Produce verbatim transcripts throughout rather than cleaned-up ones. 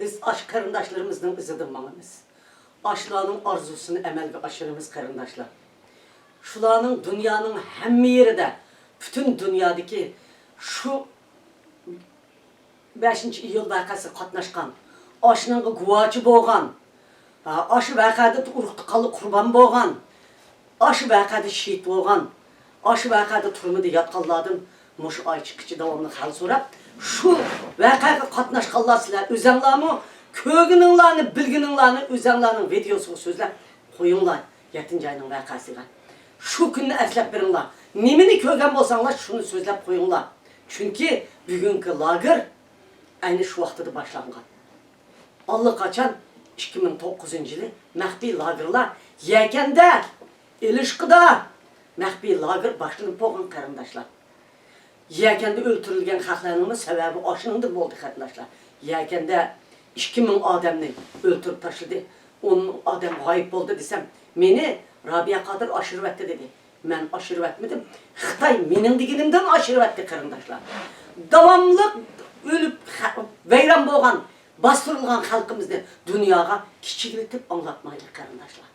بىز ئاشۇ قېرىنداشلىرىمىزنىڭ ئىزىدىن ماڭىمىز. ئاشۇلارنىڭ ئارزۇسىنى ئەمەلگە ئاشۇرىمىز، قېرىنداشلار. شۇلارنىڭ دۇنيانىڭ ھەممە يېرىدە، پۈتۈن دۇنيادىكى شۇ بەشىنچى ئىيۇل ۋەقەسىگە قاتناشقان، ئاشۇنىڭغا گۇۋاچى بولغان، ھە، ئاشۇ ۋەقەدە ئۇرۇق تۇغقانلار قۇربان بولغان، ئاشۇ ۋەقەدە شېھىت بولغان، ئاشۇ ۋەقەدە تۈرمىدە ياتقانلاردىن مۇشۇ ئاي چىققىچە داۋاملىق ھال سوراپ، شۇ ۋەقەگە قاتناشقانلار سىلەر ئۆزەڭلارمۇ كۆرگىنىڭلارنى، بىلگىنىڭلارنى ئۆزەڭلارنىڭ ۋىدېيوسىغا سۆزلەپ قويۇڭلار. يەتتىنچى ئاينىڭ ۋەقەسىگە. شۇ كۈننى ئەسلەپ بېرىڭلار. نېمىنى كۆرگەن بولساڭلار، شۇنى سۆزلەپ قويۇڭلار. چۈنكى بۈگۈنكى لاگېر ئەينى شۇ ۋاقتىدا باشلانغان. ئاللىقاچان ئىككى مىڭ توققۇزىنچى يىلى مەخپىي لاگېرلار يەكەندە، ئېلىشقىدا مەخپىي لاگېر باشلىنىپ بولغان، قېرىنداشلار. يەكەندە ئۆلتۈرۈلگەن خەقلەرنىڭمۇ سەۋەبى ئاشۇنىڭدىن بولدى، قېرىنداشلار. يەكەندە ئىككى مىڭ ئادەمنى ئۆلتۈرۈپ تاشلىدى، ئون مىڭ ئادەم غايىب بولدى دېسەم، مېنى رابىيە قادىر ئاشۇرۇۋەتتى دېدى. مەن ئاشۇرۇۋەتمىدىم. خىتاي مېنىڭ دېگىنىمدىن ئاشۇرۇۋەتتى، قېرىنداشلار. داۋاملىق ئۆلۈپ، خە-، ۋەيران بولغان، باستۇرۇلغان خەلقىمىزنى دۇنياغا كىچىكلىتىپ ئاڭلاتمايلى، قېرىنداشلار.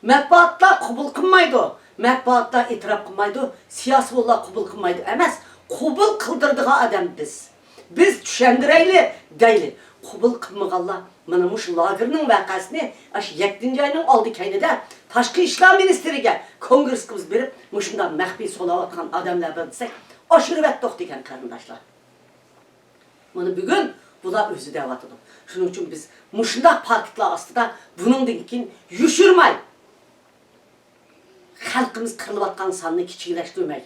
مەتبۇئاتلار قوبۇل قىلمايدۇ، مەتبۇئاتلار ئېتىراپ قىلمايدۇ، سىياسىيونلار قوبۇل قىلمايدۇ ئەمەس، قوبۇل قىلدۇرىدىغان ئادەم بىز. بىز چۈشەندۈرەيلى دەيلى. قوبۇل قىلمىغانلار مانا مۇشۇ لاگېرنىڭ ۋەقەسىنى ئاشۇ يەتتىنچى ئاينىڭ ئالدى كەينىدە تاشقى ئىشلار مىنىستىرىگە، كونگرېسقا بىز بېرىپ، مۇشۇنداق مەخپىي سولاۋاتقان ئادەملەر بار دېسەك، ئاشۇرۇۋەتتۇق دېگەن، قېرىنداشلار. مانا بۈگۈن بۇلار ئۆزى دەۋاتىدۇ. شۇنىڭ ئۈچۈن بىز مۇشۇنداق پاكىتلار ئاستىدا بۇنىڭدىن كېيىن يوشۇرماي، خەلقىمىز قىرىلىۋاتقان ساننى كىچىكلەشتۈرمەي،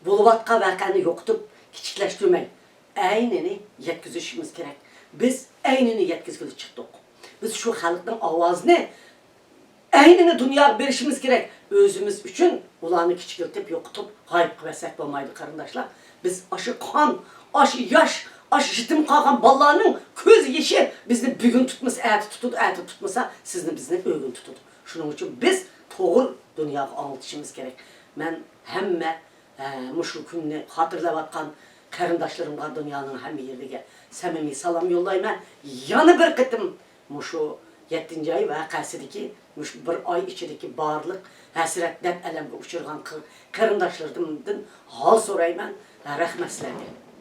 بولۇۋاتقان ۋەقەنى يوقىتىپ كىچىكلەشتۈرمەي، ئەينىنى يەتكۈزۈشىمىز كېرەك. بىز ئەينىنى يەتكۈزگىلى چىقتۇق. بىز شۇ خەلقنىڭ ئاۋازىنى ئەينىنى دۇنياغا بېرىشىمىز كېرەك. ئۆزىمىز ئۈچۈن ئۇلارنى كىچىكلىتىپ، يوقىتىپ، غايىب قىلىۋەتسەك بولمايدۇ، قېرىنداشلار. بىز ئاشۇ قان، ئاشۇ ياش، ئاشۇ يېتىم قالغان بالىلارنىڭ كۆز يېشى بىزنى بۈگۈن تۇتمىسا، ئەتە تۇتىدۇ، ئەتە تۇتمىسا، سىزنى، بىزنى ئۆگۈن تۇتىدۇ. شۇنىڭ ئۈچۈن بىز توغرا دۇنياغا ئاڭلىتىشىمىز كېرەك. مەن ھەممە، ئە، مۇشۇ كۈننى خاتىرىلەۋاتقان قېرىنداشلىرىمغا، دۇنيانىڭ ھەممە يېرىدىكى سەمىمىي سالام يوللايمەن. يەنە بىر قېتىم مۇشۇ يەتتىنچى ئاي ۋەقەسىدىكى، مۇشۇ بىر ئاي ئىچىدىكى بارلىق ھەسرەت، دەرد، ئەلەمگە ئۇچرىغان قېر-، قېرىنداشلىرىمدىن ھال سورايمەن. رەھمەت سىلەرگە.